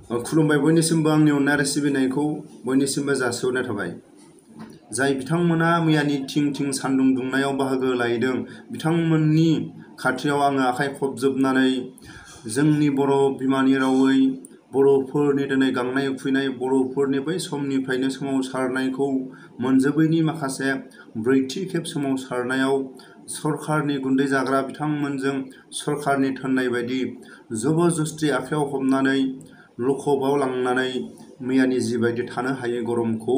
खुलुमबाय बयनिसिमबो आंनि अननाय आरो सिबिनायखौ बयनिसिमबो जासिहरनाय थाबाय। जाय बिथांमोना मैयानि थिं थिं सान्दुं दुंनायाव बाहागो लायदों बिथांमोननि खाथियाव आङो आखाइ खबजोबनानै जोंनि बर' बिमानि रावै बर'फोरनि दिनै गांनाय उखैनाय बर'फोरनि बै समनिफ्रायनो सोमावसारनायखौ मोनजोबैनि माखासे ब्रैथि खेब सोमावसारनायाव सरखारनि गुन्दै जाग्रा बिथांमोनजों सरखारनि थोननाय बायदि जबरदस्ति आखायाव हमनानै लखबाव लांनानै मैयानि जिबायदि थानो हायै गरमखौ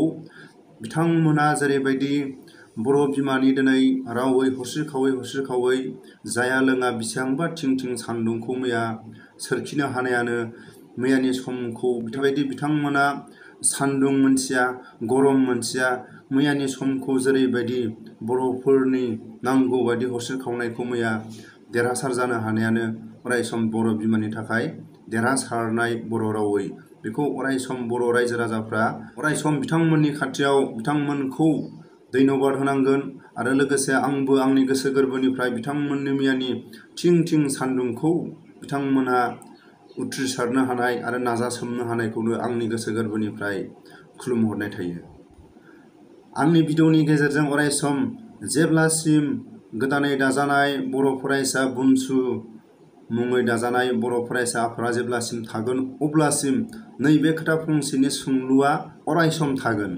बिथांमोना जेरैबायदि बर' बिमानि दिनै रावै हरसिखावै जाया लोङा बेसेबांबा थिं थिं सान्दुंखौ मैया सोरखिनो हानायानो मैयानि समखौ बेबायदि बिथांमोना सान्दुं मोनथिया गरम मोनथिया मैयानि समखौ जेरैबायदि बर'फोरनि नांगौ बायदि हरसिखावनायखौ मैया देरहासार जानो हानायानो अरायसम बर' बिमानि थाखाय देरहासारनाय बर' रावै बेखौ अरायसम बर' रायजो राजाफ्रा अरायसम बिथांमोननि खाथियाव बिथांमोनखौ धन्यबाद होनांगोन आरो लोगोसे आंबो आंनि गोसो गोरबोनिफ्राय बिथांमोननि मैयानि थिं थिं सान्दुंखौ बिथांमोनहा उथ्रिसारनो हानाय आरो नाजासोमनो हानायखौनो आंनि गोसो गोरबोनिफ्राय खुलुमहरनाय थायो। आंनि भिडिअनि गेजेरजों अरायसम जेब्लासिम गोदानै दाजानाय बर' फरायसा बुनसु मुङै दाजानाय बर' फरायसा आफादा जेब्लासिम थागोन अब्लासिम नैबे खोथा फंसेनि सोंलुआ अरायसम थागोन।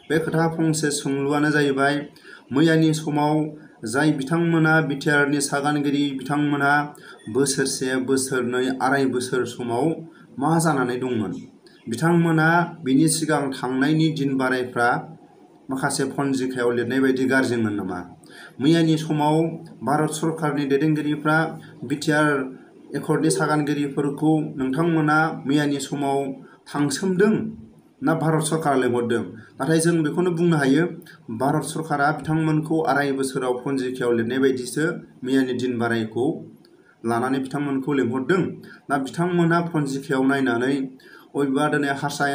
बे खोथा फंसे सोंलुआनो जाहैबाय मैयानि समाव जाय बिथांमोना बिटिआरनि सागानगिरि बिथांमोना बोसोरसे बोसोरनै आराय बोसोर समाव मा जानानै दंमोन बिथांमोना बिनि सिगां थांनायनि दिन बारायफ्रा माखासे फन्जिखायाव लिरनाय बायदि गाज्रिमोन नामा? मैयानि समाव भारत सरकारनि दैदेनगिरिफ्रा बिटिआर एकर्डनि सागानगिरिफोरखौ नोंथांमोना मैयानि समाव थांसोमदों ना भारत सरकारा लेंहरदों? नाथाय जों बेखौनो बुंनो हायो भारत सरकारा बिथांमोनखौ आराय बोसोराव फन्जिखायाव लिरनाय बायदिसो मैयानि दिन बारायखौ लानानै बिथांमोनखौ लेंहरदों ना बिथांमोना फन्जिखायाव नायनानै अबेबा दिनै हारसा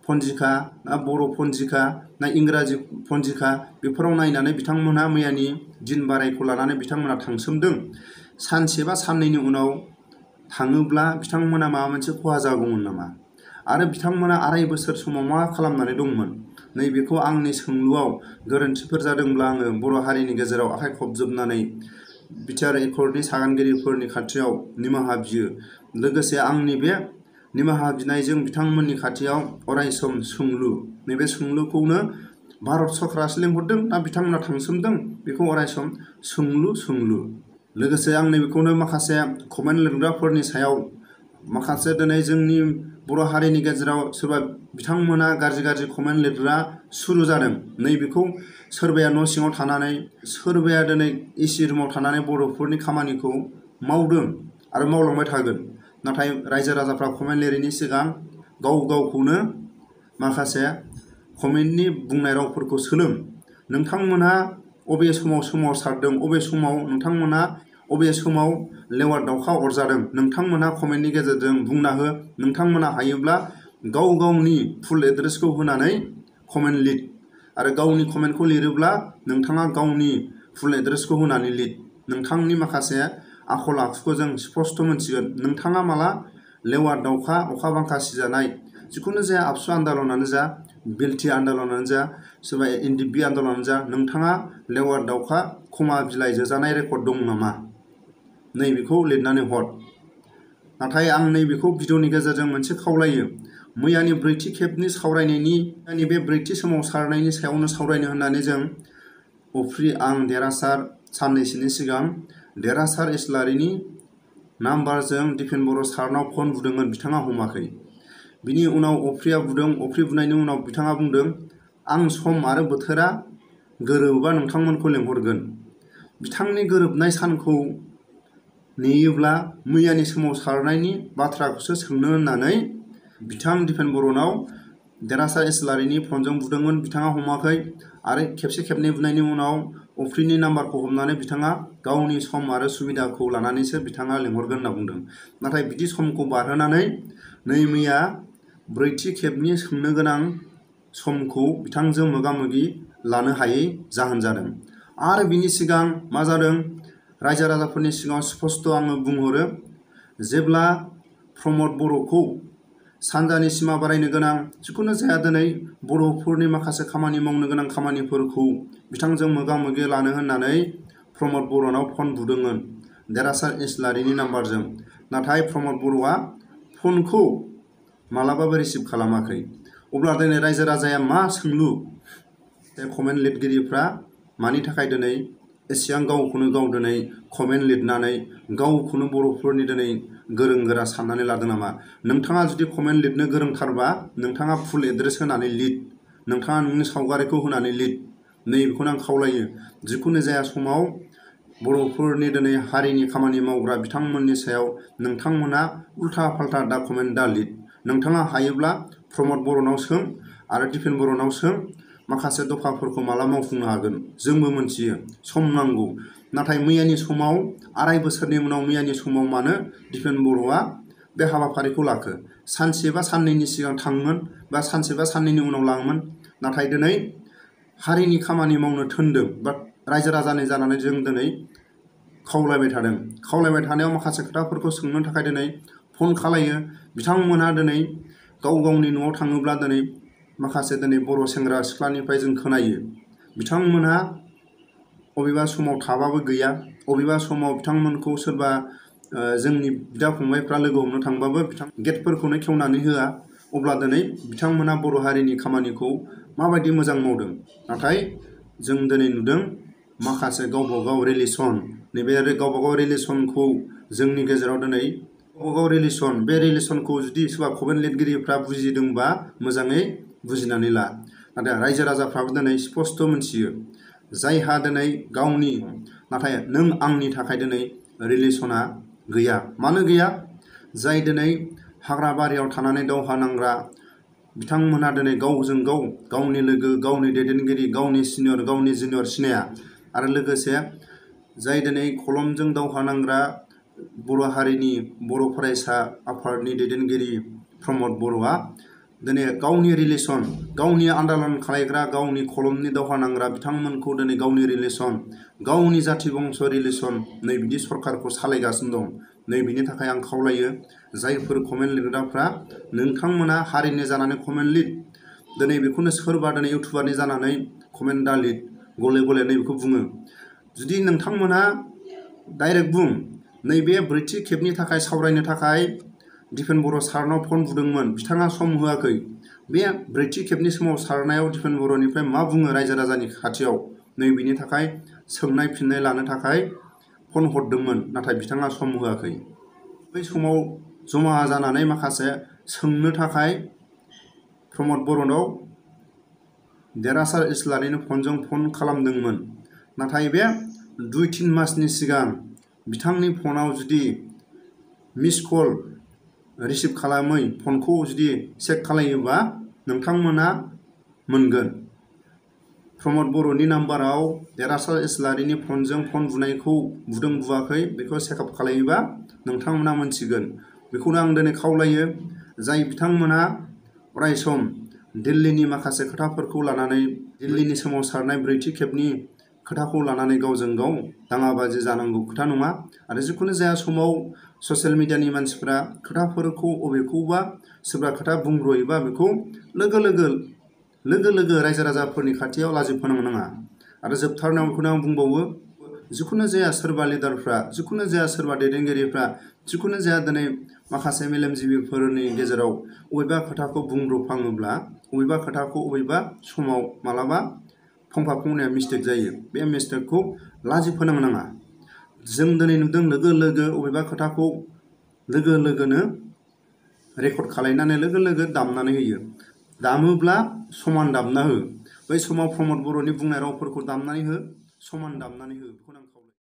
फन्जिखा ना बर' फन्जिखा ना इंराजि फन्जिखा बेफोराव नायनानै बिथांमोनहा मैयानि दिन बारायखौ लानानै बिथांमोना थांसोमदों? सानसे बा साननैनि उनाव थाङोब्ला बिथांमोना माबा मोनसे खहा जागौमोन नामा? आरो बिथांमोना आराय बोसोर समाव मा खालामनानै दंमोन? नैबेखौ आंनि सोंलुआव गोरोन्थिफोर जादोंब्ला आङो बर' हारिनि गेजेराव आखाइ खबजोबनानै बिटिआर एकर्डनि सागानगिरिफोरनि खाथियाव निमाहा बियो। लोगोसे आंनि बे निमाहा बिनायजों बिथांमोननि खाथियाव अरायसम सोंलु नैबे सोंलुखौनो भारत सरकारासो लेंहरदों ना बिथांमोना थांसोमदों बेखौ अरायसम सोंलु। लोगोसे आं नैबेखौनो माखासे कमेन्ट लिरग्राफोरनि सायाव माखासे दिनै जोंनि बर' हारिनि गेजेराव सोरबा बिथांमोना गाज्रि कमेन्ट लिरग्रा सुरु जादों। नैबेखौ सोरबाया न' सिङाव थानानै सोरबाया दिनै एसि रुमाव थानानै बर'फोरनि खामानिखौ मावदों आरो मावलांबाय थागोन। नाथाय रायजो राजाफ्रा कमेन्ट लिरैनि सिगां गावखौनो माखासे कमेन्टनि बुंनाय रावफोरखौ सोलों। नोंथांमोनहा अबे समाव सोमावसारदों अबे समाव नोंथांमोना अबे समाव लेवार दावखा अरजादों नोंथांमोनहा कमेन्टनि गेजेरजों बुंना हो। नोंथांमोना हायोब्ला गावनि फुल एड्रेसखौ होनानै कमेन्ट लिर आरो गावनि कमेन्टखौ लिरोब्ला नोंथाङा गावनि फुल एड्रेसखौ होनानै लिर। नोंथांनि माखासे आखल आखुखौ जों स्पष्ट मोनसिगोन। नोंथाङा माला लेवार दावखा अखा बांखा सिजानाय जिखुनु जाया आबसु आन्दलनानो जा बिएलटि आन्दलनानो जा सोरबा एनडिएफबि आन्दलनानो जा नोंथाङा लेवार दावखा खमा बिलाइ जोजानाय रेकर्ड दं नामा? नैबेखौ लिरनानै हर। नाथाय आं नैबेखौ भिडिअनि गेजेरजों मोनसे खावलायो मैयानि ब्रैथि खेबनि सावरायनायनि बे ब्रैथि सोमावसारनायनि सायावनो सावरायनो होननानै जों आं देरहासार साननैसोनि सिगां देरहासार इस्लारिनि नाम्बारजों दिपेन बर' सारनाव फन बुदोंमोन बिथाङा हमाखै। बिनि उनाव अफ्रिया बुदों। अफ्रि बुनायनि उनाव बिथाङा बुंदों आं सम आरो बोथोरा गोरोबोबा नोंथांमोनखौ लेंहरगोन। बिथांनि गोरोबनाय सानखौ नेयोब्ला मैयानि सोमावसारनायनि बाथ्राखौसो सोंनो होननानै बिथां दिपेन बर'नाव देरहासार इस्लारिनि फनजों बुदोंमोन बिथाङा हमाखै आरो खेबसे खेबनै बुनायनि उनाव अफ्रिनि नाम्बारखौ हमनानै बिथाङा गावनि सम आरो सुबिदाखौ लानानैसो बिथाङा लेंहरगोन होनना बुंदों। नाथाय बिदि समखौ बारहोनानै नै मैया ब्रैथि खेबनि सोंनो गोनां समखौ बिथांजों मोगा मोगि लानो हायै जाहोन जादों। आरो बिनि सिगां मा जादों रायजो राजाफोरनि सिगाङाव स्पष्ट आङो बुंहरो जेब्ला प्रमद बर'खौ सानजानि सिमा बारायनो गोनां जिखुनु जाया दिनै बर'फोरनि माखासे खामानि मावनो गोनां खामानिफोरखौ बिथांजों मोगा मोगि लानो होननानै प्रमद बर'नाव फन बुदोंमोन देरहासार इस्लारिनि नाम्बारजों। नाथाय प्रमद बर'आ फनखौ मालाबाबो रिसिभ खालामाखै। अब्ला दिनै रायजो राजाया मा सोंलु कमेन्ट लिरगिरिफ्रा मानि थाखाय दिनै एसेबां गावखौनो गाव दिनै कमेन्ट लिरनानै गावखौनो बर'फोरनि दिनै गोरों गोरा साननानै लादों नामा? नोंथाङा जुदि कमेन्ट लिरनो गोरोंथारबा नोंथाङा फुल एड्रेस होनानै लिर, नोंथाङा नोंनि सावगारिखौ होनानै लिर। नैबेखौनो आं खावलायो। जिखुनु जाया समाव बर'फोरनि दिनै हारिनि खामानि मावग्रा बिथांमोननि सायाव नोंथांमोना उल्था फाल्था दा कमेन्ट दा लिर। नोंथाङा हायोब्ला प्रमद बर'नाव सों आरो दिपेन बर'नाव सों माखासे दफाफोरखौ माला मावफुंनो हागोन। जोंबो मोनथियो सम नांगौ। नाथाय मैयानि समाव 2.5 बोसोरनि उनाव मैयानि समाव मानो दिपेन बर'आ बे हाबाफारिखौ लाखो? सानसे बा साननैनि सिगां थाङोमोन बा सानसे बा साननैनि उनाव लाङोमोन। नाथाय दिनै हारिनि खामानि मावनो थोनदों बा रायजो राजानि जानानै जों दिनै खावलायबाय थादों। खावलायबाय थानायाव माखासे खोथाफोरखौ सोंनो थाखाय दिनै फन खालायो। बिथांमोनहा दिनै गाव गावनि न'आव थाङोब्ला दिनै माखासे दिनै बर' सेंग्रा सिख्लानिफ्राय जों खोनायो बिथांमोनहा अबेबा समाव थाबाबो गैया, अबेबा समाव बिथांमोनखौ सोरबा जोंनि बिदा फंबायफ्रा लोगो हमनो थांबाबो गेटफोरखौनो खेवनानै होआ। अब्ला दिनै बिथांमोना बर' हारिनि खामानिखौ माबायदि मोजां मावदों। नाथाय जों दिनै नुदों माखासे गावबागाव रिलेसन, नैबे गावबागाव रिलेसनखौ जोंनि गेजेराव दिनै गावबागाव रिलेसन, बे रिलेसनखौ जुदि सोरबा कमेन्ट लिरगिरिफ्रा बुजिदोंबा मोजाङै बुजिनानै ला। नाथाय रायजो राजाफ्राबो दिनै स्पस्ट मोनथियो जायहा दिनै गावनि, नाथाय नों आंनि थाखाय दिनै रिलेसना गैया। मानो गैया? जाय दिनै हाग्रा बारियाव थानानै दावहा नांग्रा बिथांमोनहा दिनै गावजों गाव गावनि लोगो, गावनि दैदेनगिरि, गावनि सिनियर, गावनि जुनियर सिनाया। आरो लोगोसे जाय दिनै खलमजों दावहा नांग्रा बर' हारिनि बर' फरायसा आफादनि दैदेनगिरि प्रमद बर'आ दिनै गावनि रिलेसन, गावनि आन्दालन खालायग्रा गावनि खलमनि दावहा नांग्रा बिथांमोनखौ दिनै गावनि रिलेसन, गावनि जाथि बंस रिलेसन नै बिदि सरकारखौ सालायगासिनो दं। नै बिनि थाखाय आं खावलायो जायफोर कमेन्ट लिरग्राफ्रा नोंथांमोना हारिनि जानानै कमेन्ट लिर। दिनै बेखौनो सोरबा दिनै इउटुबारनि जानानै कमेन्ट दा लिर, गले गले नैबेखौ बुङो। जुदि नोंथांमोना डाइरेक्ट बुं नैबे ब्रैथि खेबनि थाखाय सावरायनो थाखाय दिपेन बर' सारनाव फन बुदोंमोन, बिथाङा सम होआखै। बे ब्रैथि खेबनि समाव सारनायाव दिपेन बर'निफ्राय मा बुङो रायजो राजानि खाथियाव, नै बिनि थाखाय सोंनाय फिननाय लानो थाखाय फन हरदोंमोन। नाथाय बिथाङा सम होआखै। बै समाव जमा जानानै माखासे सोंनो थाखाय प्रमद बर'नाव देरहासार इस्लारिनो फनजों फन खालामदोंमोन। नाथाय बे 2-3 मासनि सिगां बिथांनि फनाव जुदि मिस कल रिसिभ खालामै फनखौ जुदि चेक खालायोबा नोंथांमोना मोनगोन। प्रमद बर'नि नाम्बाराव देरहासार इस्लारिनि फनजों फन बुनायखौ बुदों बुवाखै बेखौ चेकआप खालायोबा नोंथांमोना मोनथिगोन। बेखौनो आं दिनै खावलायो जाय बिथांमोना अरायसम दिल्लीनि माखासे खोथाफोरखौ लानानै, दिल्लीनि सोमावसारनाय ब्रैथि खेबनि खोथाखौ लानानै गावजों गाव दाङाबाजि जानांगौ खोथा नङा। आरो जिखुनु जाया समाव ससियेल मिडियानि मानसिफ्रा खोथाफोरखौ अबेखौबा सोरबा खोथा बुंब्रयोबा बेखौ लोगो लोगो रायजो राजाफोरनि खाथियाव लाजि फोनांनो नाङा। आरो जोबथारनायाव बेखौनो आं बुंबावो जिखुनु जाया सोरबा लिडारफ्रा, जिखुनु जाया सोरबा दैदेनगिरिफ्रा, जिखुनु जाया दिनै माखासे मेलेमजिबिफोरनि गेजेराव अबेबा खोथाखौ बुंब्रफ्लाङोब्ला, अबेबा खोथाखौ अबेबा समाव मालाबा फंफा फंनैया मिस्टेक जायो। बे मिस्टेकखौ लाजि फोनांनो नाङा। जों दिनै नुदों लोगो लोगो अबेबा खोथाखौ लोगो लोगोनो रेकर्ड खालायनानै लोगो लोगो दामनानै होयो। दामोब्ला समान दामना हो। बै समाव प्रमद बर'नि बुंनाय रावफोरखौ दामनानै हो, समान दामनानै हो। बेखौनो आं खावलायो।